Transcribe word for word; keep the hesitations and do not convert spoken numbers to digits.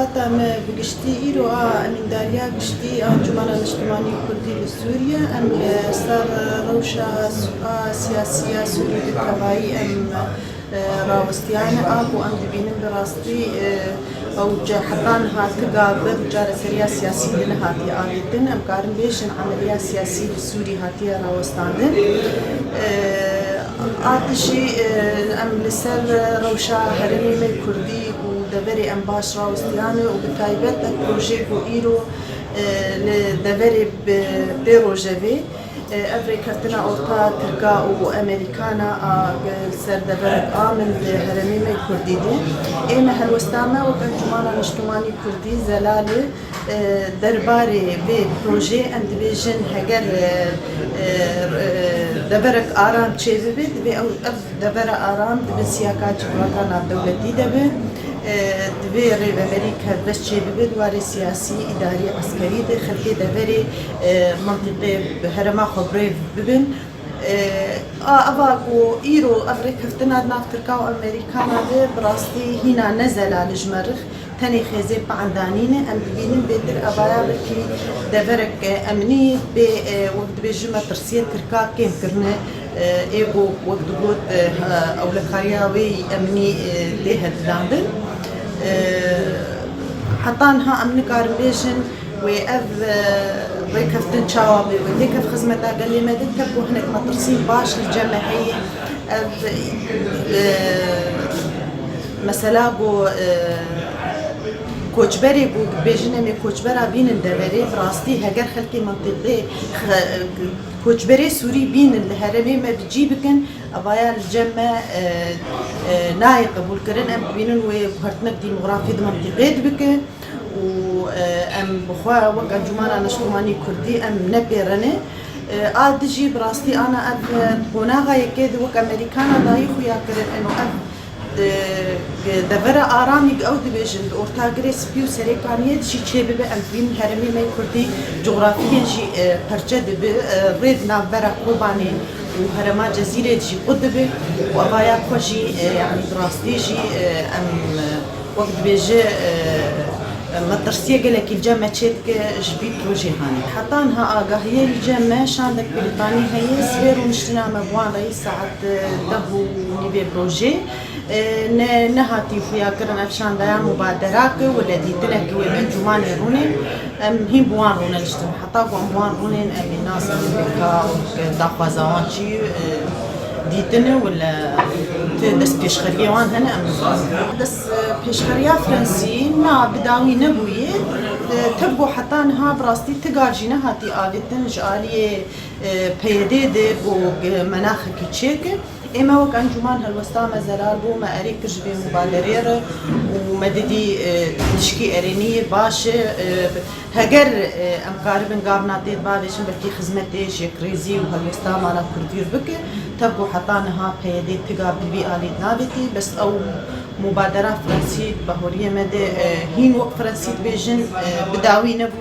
Hata me bi giştî îro a emîndariya giştî a Encûmena Niştimanî Kurdî li Sûriye, em li ser rewşa a siyasî ya Sûrî bi tevayî em, e, rawestiyane a ku em dibînin bi rastî, e, ew ce-, heta niha ti gav bi çareseriya siyasî li nehatiye avêtin. Em karin bêjin emeliya siyasî li Sûrî hatiye rawestandin. E, a dijî, e, em li ser rewşa herêmê me Kurdî û deverê em baş rawestiyane û bi taybet ev projê ku îro, e, li deverê bi pê rojevê, e, ev rêkeftina orta Tirka û Amerîkana a, e, ser deverek a min di herêmê me Kurdî de. Ê me helwesta me wek Encûmana Niştimanî Kurdî zelal e, e, derbarê vê projê em dibêjin heger, e, e, e, deverek aram çêbibe, divê ew, ev devera aram di bin siyaka civaka navdewletî de be. E, divê rêveberî kevbeş çêbibe di warê siyasî, îdarî, eskerî de xelkê deverê, e, mintîqê bi herêma xwe bi rê bibin. E, a, eva ku îro ev rêkeftina di nav Tirka û Amerîkana de bi rastî hîna ne zelal e ji me re. Tenê xêzê pandanî ne, em dibînin bêtir evaya wekî deverek, e, emnî bê, e, wek dibêjin metirsiyê Tirka kêm kirine, e, ê ku wek digot, e, he-, ewlekariya wê yî emnî, e, tê hedilandin. E, heta niha em nikarin bêjin wê ev, e, rêkeftin çawa bê, wê têkef xizmeta gelê me de, tep ku hinek metirsî baş li cem me heye. Ev, e, mesela ku, e, koçberê ku dibêjin em ê koçbera bînin deverê, bi rastî heger xelkê mintîqê xe-, koçberê Sûrî bînin li herêmê me bi cî bikin, evaya li cem me, e, e, nayê qebûlkirin. Em dibînin wê guhertinek demografî di mintîqê de bike. Û, e, em bi xwe wek Encûmana Niştimanî Kurdî em ne pê re ne. E, a dijî bi rastî ana ev, e, qonaxa yekê di wek Amerîkana dayî xuya kirin û ev, e, devera aramî ew dibêjin di ortagirê spî û serê kaniyê de jî çêbibe, em dibînin herêmê me yê Kurdî cografiyên jî, e, perçe dibe, e, rê di navbera Kobanê û herêma Cezîrê de jî qut dibe û evaya xwe jî, e, yanî bi rastî jî, e, em, e, wek dibêje, e, metirsiyê gelekî li cem me çêdike ji vî projê hanê. Heta niha agahiyê li cem me şandek Brîtanî heye, sibê rûniştina me bi wan re yî saet, e, deh û nîvê bi rojê. E, ne, nehatî xuyakirin ev şandeya mubaderak e, wele dîtinek wê bi encûmanê rûnê. Em hîn bi wan rûniştin. Heta ku em bi wan rûnên, em ê nazanin ka daxwaza wan çi, e, dîtin e, wele ti destpêşxeriyê wan hene, em nizanin. Dest, e, pêşxeriya Fransî, na, bi dawî nebûye. E, tevgo heta niha bi rastî ti gar jî nehatî avêtin ji aliyê, e, P Y D de ku, e, menaxekî çêke. Ê me wek encûman helwesta me zelal bû, me erê kir ji vê mubaderê re û me didî, e, tişkî erêniyê baş e, e, heger, e, em karibin gavna tê bavêjin belkî xizmetê ji krêzî û helwesta mala Kurdî re bike. Tevgo heta niha P Y D ti gav bi vî alî navêtî, bes ew mubadera Fransî bahoriyê me de, e, hîn wek Fransî dibêjin, e, bi dawî nebû.